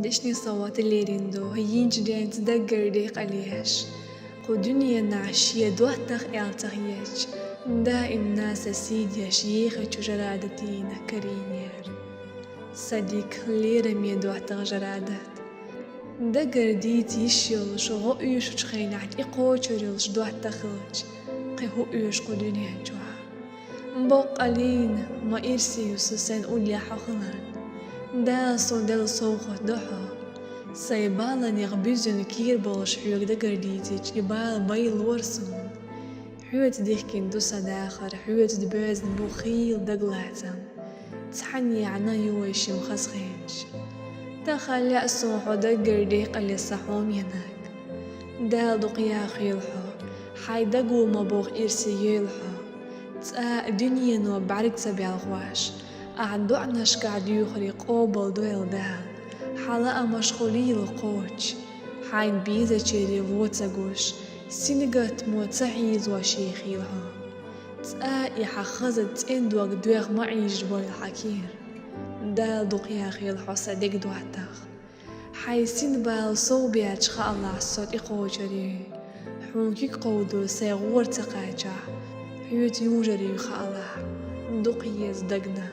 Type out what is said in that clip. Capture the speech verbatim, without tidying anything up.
Эшни совгӀат лерина ду, йинчу денца даггара декъалеш. Кху дуьненахь шен доттагӀа аьлла ца хеташ, даим наса сий деш, ехачу Жарадатина карийнера. Сан дика, лераме доттагӀа Жарадат. Даггара дийца йиш йолуш, гӀо оьшучу хенахь тӀекхочур йолуш доттагӀа хилча, кхин хӀун оьшу кху дуьнен чохь? Боккъалла ма ирсе ю со сайн уллехь хьо хиларна. Дала суна делла совгӀат ду хьо. Сайн баланех буьззина кийра болуш хьоьга дагара дийцича, и бала байлора суна. Хьоьца дихкина ду сан дахар, хьоьца боьзна бу хийла дагалацам. Цхьаннехьа йойшим хазахеташ. Тахана лаьа суна хьо даггара декъале, сан хьоменаг. Дала дукхаяхийла хьо, хьайн даго ма боху ирсе йойла хьо. Цкъа а дуьнено бӀаьрг ца белхош, ахь доӀанашкахь дуьйхуре къобалдойла Дала. Хьан лаамаш хуьлийла кхочуш, хьайна безачаре вон ца гуш, сингаттамо ца хьийзош ехийла хьо. Цкъа а и хьан хаза цӀендог доьхна ма Ӏийжабойла хьан кийра. Дала дукхаяхийла хьо, сан дегадоттагӀа. Хьайн синбала сов беча хаалахь со тӀекхочур ю. Хьуна куьг кховдо сайн гӀора ца кхачахь, хьоьца южар ю хаалахь, дукха еза дагна.